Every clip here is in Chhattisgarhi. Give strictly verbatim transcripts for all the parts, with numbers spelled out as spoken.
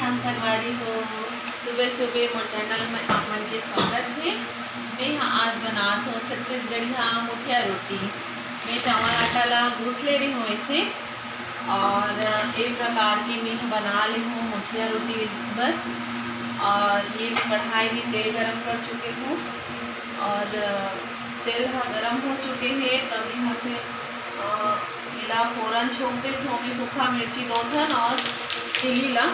हाँ संगवारी हो, सुबह सुबह मोर चैनल में आप मन के स्वागत हे। मैं ह आज बनात हो छत्तीसगढ़िया मुठिया रोटी। मैं चावल आटा ला गूँथ ले रही हूँ ऐसे, और ए प्रकार की मैं ह बना ले हूँ मुठिया रोटी बर। और ये मैं कढ़ाई में तेल गरम कर चुके हूँ, और तेल ह गरम हो चुके हे, तब यहाँ से अ, इला फोरन छोंक देथों मैं सूखा मिर्ची दो ठन और चिली ला।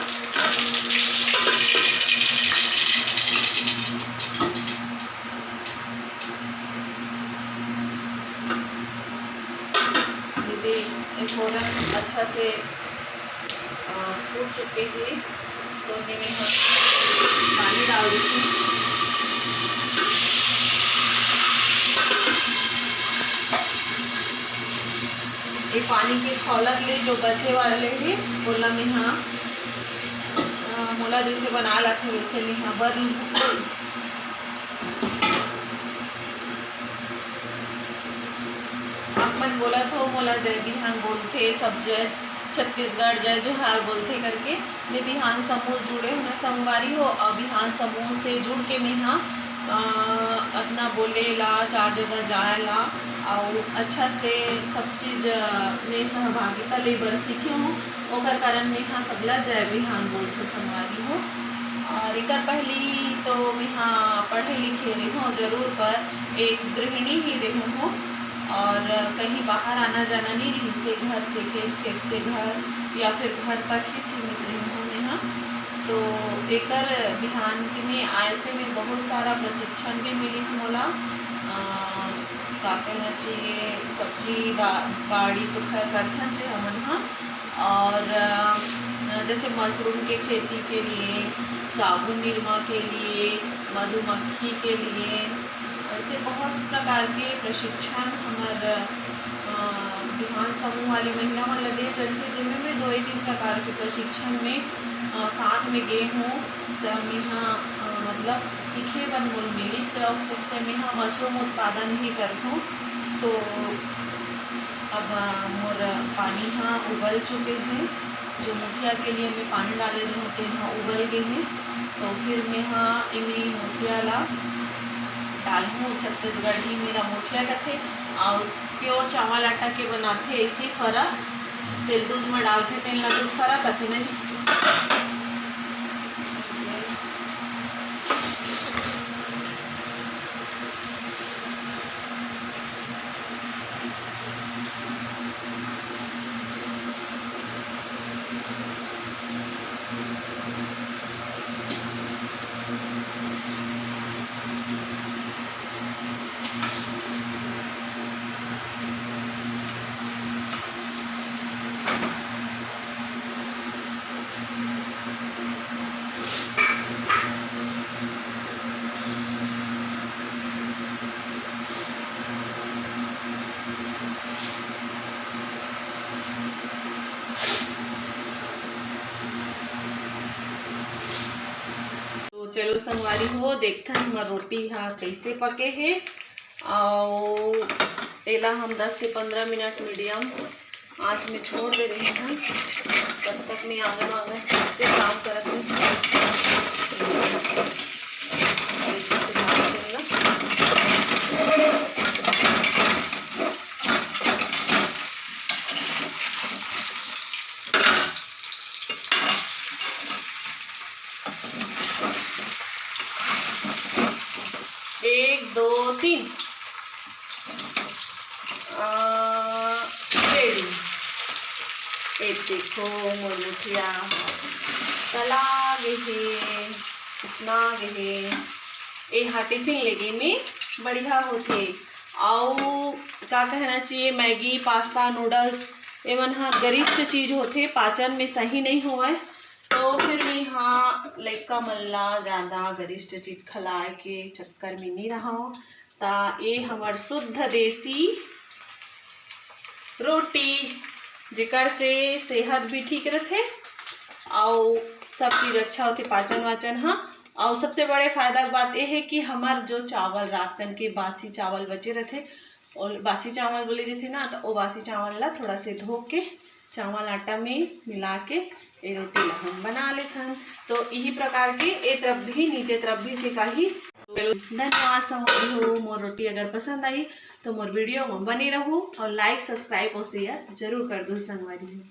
ये दे, ये फोरन अच्छा से अ, फूट चुके हे, तो एमे हम पानी डाल देथन। ये पानी के खौलत ले जो बचे वाले हे, ओला मैं ह, अ, मोला जैसे बनाए लागथे, वैसे मैं ह बर लूँ। आप मन बोलत हो, मोला जय बिहान बोलथे, सब जय छत्तीसगढ़, जय जोहार बोलथे करके। मैं बिहान समूह जुड़े हूँ ना संगवारी हो, और बिहान समूह से जुड़ के मैं ह, अ, अतना बोले ला, चार जगह जाए ला, और अच्छा से सब चीज, अ, में सहभागिता ले बर सीखे हूँ। ओकर कारण मैं ह सबला जय बिहान बोलथों संगवारी हो। और एकर पहली तो मैं ह पढ़े लिखे रहे हूँ जरूर, पर एक गृहिणी ही रहे हूँ, और कहीं बाहर आना जाना नहीं रही से, घर से खेत, खेत से घर, या फिर घर तक ही सीमित रहे हूँ मैं ह। तो एकर बिहान के में आए से मैं बहुत सारा प्रशिक्षण भी मिलिस मोला। अ, का कहना चाहिए, सब्जी बा-, बाड़ी तो खैर करथन जे हमन ह, और अ, जैसे मशरूम के खेती के लिए, साबुन निरमा के लिए, मधुमक्खी के लिए, ऐसे बहुत प्रकार के प्रशिक्षण हमर, अ, बिहान समूह वाले महिला मन ल दे जाथे, जेमे मैं दो एक दिन प्रकार के प्रशिक्षण में, अ, साथ में गे हूँ। त मैं ह, अ, मतलब सीखे बर मोर मिलिस, और फिर से मैं ह मशरूम उत्पादन भी करथूँ। तो अब, अ, मोर पानी ह उबल चुके हे। जो मुठिया के लिए मैं पानी डाले रहे हूँ, तेन ह उबल गे हे। तो फिर मैं ह एमे मुठिया ला डालहूँ। छत्तीसगढ़ी मेरा मुठिया कथे, और प्योर चावल आटा के बनाथे, ऐसे फरा, तेल दूध में डालथे, तेन ला दूध फरा कथे नहीं। तो चलो संगवारी हो, देखथन हमर रोटी हा कैसे पके हे। अउ एला हम दस से पंद्रह मिनट मीडियम आंच में छोड़ दे रहे हन। तब तक मैं आंगन वांगन से काम करत रही हूँ। एक, दो, तीन। आ, ready। ए देखो, मोर मुठिया तला गे हे, उसना गे हे। ए हा टिफिन लेगे में बढ़िया होथे। अउ का कहना चाहिए, मैगी, पास्ता, नूडल्स, एमन ह गरिष्ठ चीज होथे, पाचन में सही नहीं होवय। तो फिर मैं हा लइका मन ला ज्यादा गरिष्ठ चीज खिलाए के चक्कर में नहीं रहव। ता ये हमर शुद्ध देसी रोटी, जेकर से सेहत भी ठीक रथे, अउ सब चीज अच्छा होथे, पाचन वाचन ह। अउ सबसे बड़े फायदा के बात ये हे कि हमर जो चावल, रात कन के बासी चावल बचे रथे, और बासी चावल बोले रथे ना, तो वो बासी चावल ला थोड़ा से धो के चावल आटा में मिला के ये रोटी ला हम बना लेथन। तो इही प्रकार के ए तरफ भी, नीचे तरफ भी सिकाही। धन्यवाद संगवारी हो, मोर रोटी अगर पसंद आई तो मोर वीडियो में बने रहू और like, subscribe और share जरूर कर दो संगवारी हो।